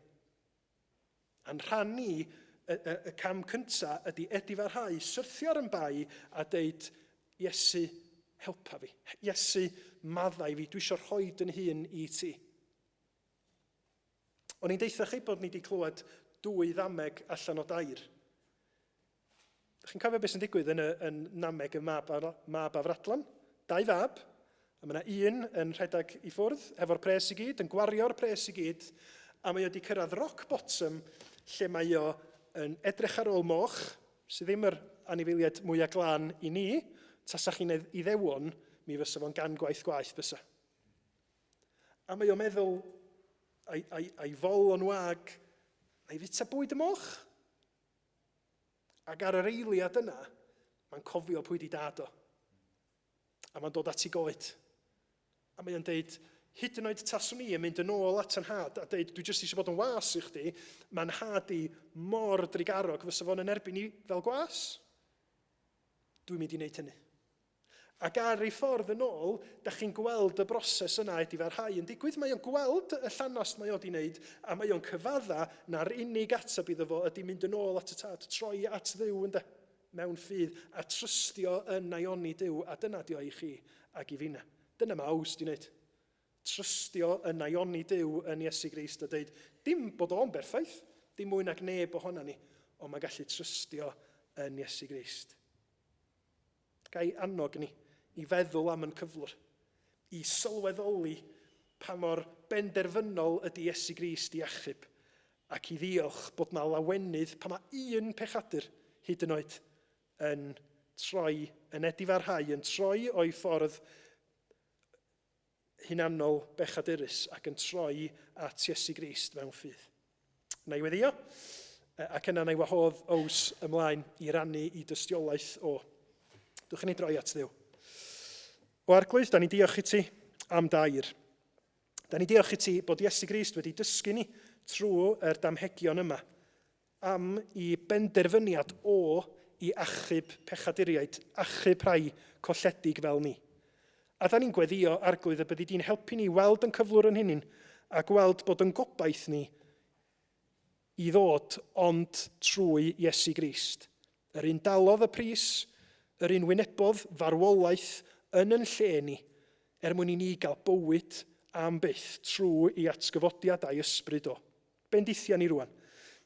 A'n rhan ni, y, y, y cam cyntaf ydy edifarhau, syrthio ar yn bai a deud, Iesu, helpa fi. Iesu, maddau fi, dwi eisiau rhoi yn hun i ti. O'n i'n deutha chi bod ni wedi clywed dwy ddameg allan o dair. Chi'n cofio beth sy'n digwydd yn, y, yn nameg y mab, ar, mab afradlon? Dau fab, a mae yna un yn rhedeg i ffwrdd hefo'r pres i gyd, yn gwario'r pres i gyd, a mae o wedi cyrraedd rock bottom lle mae o yn edrych ar ôl moch, sydd ddim yr anifeiliaid mwyaf glân i ni, tasa chi'n iddewon, mi fysa fo'n gan gwaith gwaith bysa. A mae o'n meddwl, a'i, a'i, a'i fol o'n wag, a'i fita bwyd y moch. Ac ar yr eiliad yna, mae'n cofio pwy di dad o. A mae'n dod at ei goed. A mae o'n deud, hyd yn oed taswn i yn mynd yn ôl at yn nhad a deud, dwi jyst eisiau bod yn was i chdi, mae'n nhad i mor drugarog fysa fo'n yn erbyn i fel gwas. Dwi'n mynd i wneud hynny. Ac ar ei ffordd yn ôl, da chi'n gweld y broses yna edifarhau yn digwydd. Mae o'n gweld y llanast mae o di wneud, a mae o'n cyfadda na'r unig ateb iddo fo ydy mynd yn ôl at y tad, troi at Dduw ynde. mewn ffydd a trystio yn naioni Duw, a dyna dio i chi ac i finna. Dyna mae Ows di wneud. Trystio yn naioni Duw yn Iesu Grist a dweud, dim bod o'n berffaith, dim mwy nag neb ohona ni, ond mae'n gallu trystio yn Iesu Grist. Ga i annog ni i feddwl am yn cyflwr, i sylweddoli pa mor benderfynol ydy Iesu Grist i achub, ac i ddiolch bod 'na lawenydd pan mae un pechadur, hyd yn oed, yn troi, yn edifarhau, yn troi o'i ffordd hunanol bechadurus ac yn troi at Iesu Grist mewn ffydd. Na i weddio, ac yna na i wahodd Ows ymlaen i rannu i dystiolaeth o. Dwch i ni droi at Dduw. O Arglwydd, da ni'n diolch i ti am dair. Da ni'n diolch i ti bod Iesu Grist wedi dysgu ni trwy'r damhegion yma am i benderfyniad o i achub pechaduriaid, achub rhai colledig fel ni. A da ni'n gweddio, Arglwydd, y byddi di'n helpu ni weld yn cyflwr yn hunin a gweld bod yn gobaith ni i ddod ond trwy Iesu Grist. Yr un dalodd y pris, yr un wynebodd farwolaeth yn yn lle ni, er mwyn i ni gael bywyd am byth trwy i atgyfodiad a'i ysbryd o. Bendithia ni rwan,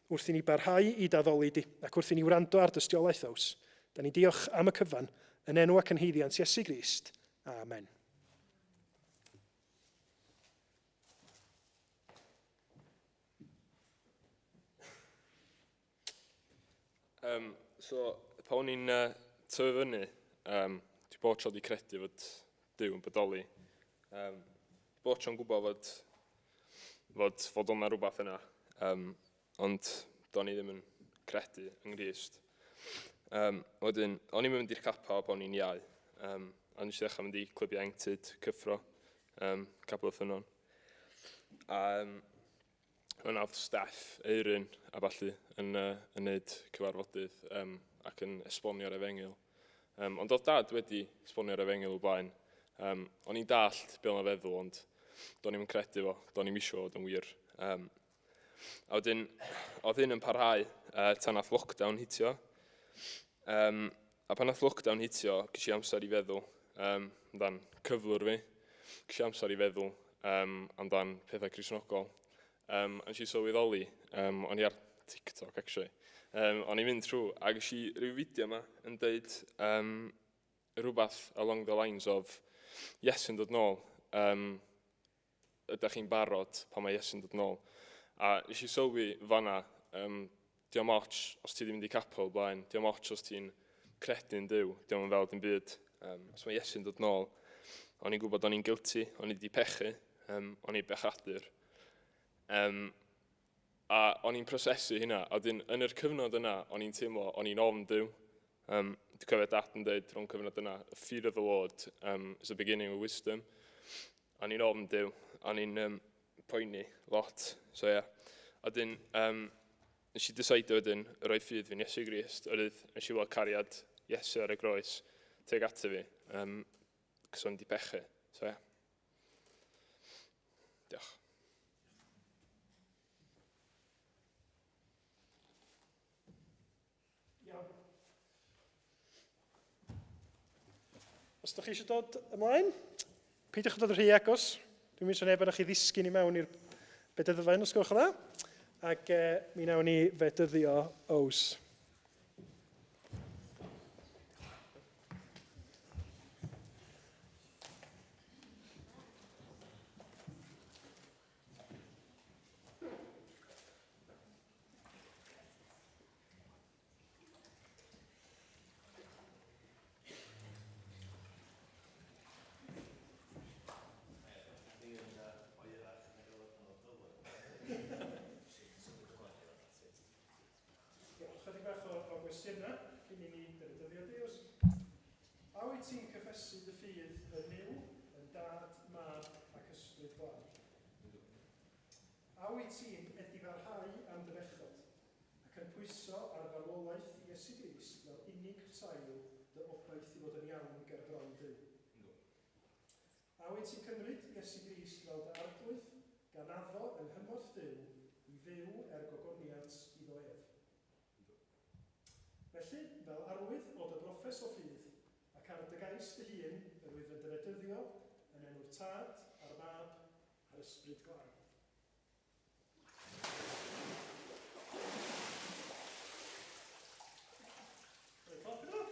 wrth i ni barhau i d'addoli di, ac wrth i ni wrando ar dystiolaeth Ows. Da ni'n diolch am y cyfan, yn enw ac yn haeddiant Iesu Grist. Amen. Um, so, pa o'n i'n uh, tyfu fyny, um, dwi bod tro di credu fod Duw yn bodoli. Um, bod tro'n gwybod fod, fod, fod o'na rhywbeth yna, um, ond do'n i ddim yn credu yng Nghrist. Um, wedyn, o'n i'n mynd i'r capel pan o'n i'n iau, um, a nes i ddechrau mynd i clybiau ieuenctid, cyffro, um, capel y ffynnon. A um, Yna oedd Steff, Euryn a ballu yn, uh, yn neud cyfarfodydd um, ac yn esbonio'r efengyl. Um, ond oedd dad wedi esbonio'r efengyl o blaen. Um, o'n i'n dallt be o'n feddwl, ond do'n i'm yn credu fo, do'n i'm isio fod yn wir. Um, a wedyn, oedd hyn yn parhau uh, tan nath lockdown hitio. Um, a pan nath lockdown hitio, ges i amser i feddwl um, amdan cyflwr fi. Ges i amser i feddwl um, amdan pethau Cristnogol. Um, a nes i sylweddoli, um, o'n i ar TikTok actually, um, o'n i'n mynd trwy, a ges i rhyw fideo yma yn dweud um, rhywbeth along the lines of Iesu'n dod nôl, um, ydych chi'n barod pan mae Iesu'n dod nôl? A nes i sylwi fanna, um, diolch ots os ti ddim mynd i capel blaen, diolch ots os ti'n credu'n Duw, diolch yn fel dim byd. Um, os mae Iesu'n dod nôl, o'n i'n gwybod o'n i'n guilty, o'n i wedi pechu, um, o'n i'n bechadur. Um, a o'n i'n prosesu hynna, a wedyn yn yr cyfnod yna, o'n i'n teimlo, o'n i'n ofn Duw. Um, dwi'n cofio dad yn dweud rhwng cyfnod yna, the fear of the Lord um, is the beginning of wisdom. O'n i'n ofn Duw, o'n i'n um, poeni lot. So ie. Yeah. A dyn, um, nes i decide wedyn rhoi ffydd fi'n Iesu Grist, oherwydd nes i weld cariad Iesu ar y groes tuag ato fi, um, cos o'n i wedi pechu. So ie. Yeah. Diolch. Iawn. Os ydych chi eisiau dod ymlaen, peidiwch â dod yn rhy agos. Dwi'n mynd neb arnoch chi ddisgyn i mewn i'r bedyddfaen os gwelwch yn dda. Ac e, mi wnawn ni fedyddio Ows. Chydig bach o, o gwestiynau cyn i ni defnyddio Deus. A wyt ti'n cyffesu dy ffydd yn Nuw, yn Dad, Mab ac Ysbryd Glân? A wyt ti'n edifarhau am dy bechod, ac yn pwyso ar farwolaeth Iesu Grist fel unig sail dy obaith i fod yn iawn ger bron Duw? Yndw. A wyt ti'n cymryd Iesu Grist fel dy Arglwydd, gan addo yng nghymorth Duw i fyw er gogoniant iddo ef? Yndw. Felly, fel arwydd broffes o ffydd, ac ar dy gais dy hun yr wyf yn dy fedyddio yn enw'r Tad, a'r Mab, a'r Ysbryd Glân. Rhoi clap iddo.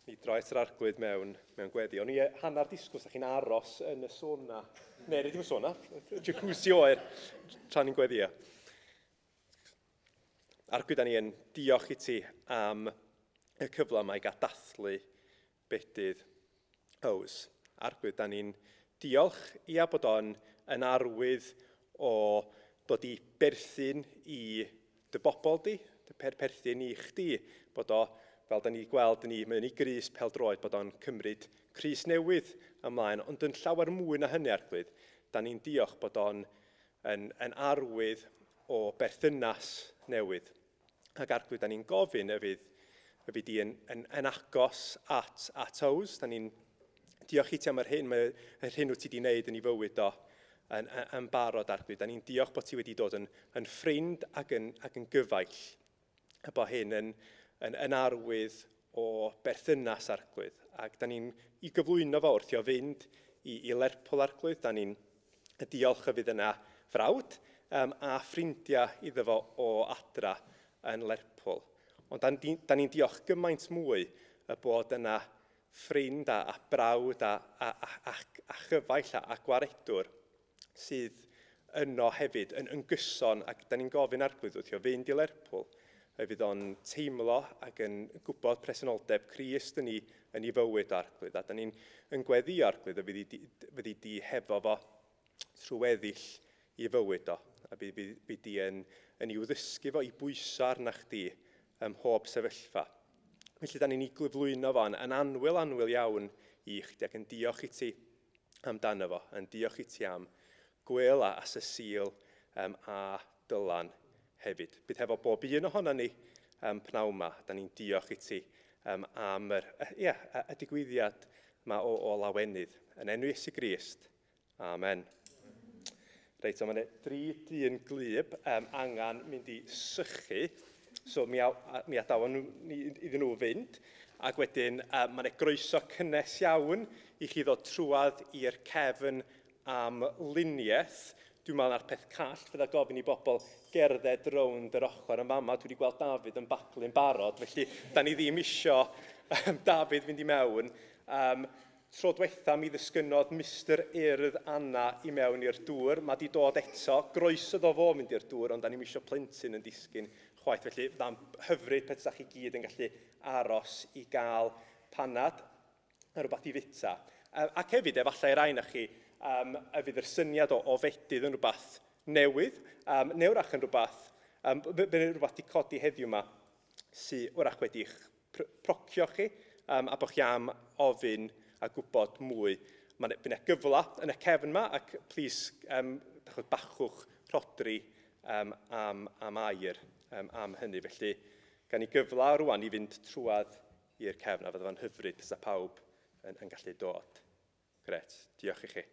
Mi droi at yr arglwydd mewn, mewn gweddi. O'n i hanner disgwyl sa chi'n aros yn y sona. Ne, ddim y sona, jacuzzi oer, tra ni'n gweddio. Arglwydd, da ni yn diolch i ti am y cyfle yma i gael dathlu bedydd Ows. Arglwydd, da ni'n diolch ia bod o'n yn arwydd o dod i berthyn i dy bobl di, dy per perthyn i chdi, bod o, fel da ni gweld ni, mae'n ei grys peldroed, bod o'n cymryd crys newydd ymlaen, ond yn llawer mwy na hynny, Arglwydd, da ni'n diolch bod o'n yn, yn arwydd o berthynas newydd. Ac Arglwydd, da ni'n gofyn y fydd, y fydd di yn, yn, yn agos at, at Ows. Da ni'n diolch i ti am yr hyn, mae yr hyn wyt ti wedi wneud yn ei fywyd o yn, yn, yn barod, Arglwydd. Da ni'n diolch bod ti wedi dod yn, yn ffrind ac yn, ac yn gyfaill. A bod hyn yn, yn, yn arwydd o berthynas Arglwydd. Ac da ni'n i gyflwyno fo wrth i o fynd i, i Lerpwl Arglwydd. Da ni'n diolch y fydd yna frawd um, a ffrindiau iddo fo o adra yn Lerpwl. Ond da, da ni'n diolch gymaint mwy y bod yna ffrind a, a brawd a, a, a, a, a chyfaill a, a gwaredwr sydd yno hefyd yn, yn gyson ac da ni'n gofyn arglwydd wrth o fynd i Lerpwl y fydd o'n teimlo ac yn gwybod presenoldeb Crist yn ei, yn ei fywyd o arglwydd. A da ni'n yn gweddio arglwydd y fydd i, fydd i di hefo fo trwy weddill i fywyd o. A bydd, bydd, bydd di yn, yn i'w ddysgu fo i bwyso arna chdi ym mhob sefyllfa. Felly da ni'n ei gyflwyno fo yn, yn anwyl anwyl iawn i chdi ac yn diolch i ti amdano fo, yn diolch i ti am Gwel a, a Cecile um, a Dylan hefyd. Bydd hefo bob un ohono ni um, pnawn ma. Da ni'n diolch i ti um, am yr, yeah, y, y digwyddiad yma o, o lawenydd. Yn enw Iesu Grist. Amen. Reit, so mae yna dri dyn glyb um, angen mynd i sychu. So mi, a, mi adawon nhw iddyn nhw fynd. Ac wedyn uh, mae yna groeso cynnes iawn i chi ddod trwad i'r cefn am luniaeth. Dwi'n meddwl na'r peth call fydda gofyn i bobl gerdded rownd yr ochr yn fama. Dwi wedi gweld David yn baglu'n barod, felly da ni ddim isio David fynd i mewn. Um, tro diwetha mi ddisgynnodd Mister Urdd Anna i mewn i'r dŵr. Mae di dod eto. Groeso ddo fo fynd i'r dŵr, ond da ni'n isio plentyn yn disgyn chwaith. Felly fydda'n hyfryd peth chi gyd yn gallu aros i gael panad a rhywbeth i fita. Ac hefyd, efallai rai na chi, um, y fydd yr syniad o, o fedydd yn rhywbeth newydd, um, neu wrach yn rhywbeth, um, rhywbeth di codi heddiw yma sydd wrach wedi'ch procio chi, um, a bod chi am ofyn a gwybod mwy. Mae yna gyfle yn y cefn yma, ac plis, um, bachwch Rhodri um, am, am air um, am hynny. Felly, gan i gyfle rwan i fynd trwad i'r cefn, a fydda fo'n hyfryd pesa pawb yn, yn gallu dod. Gret, diolch i chi.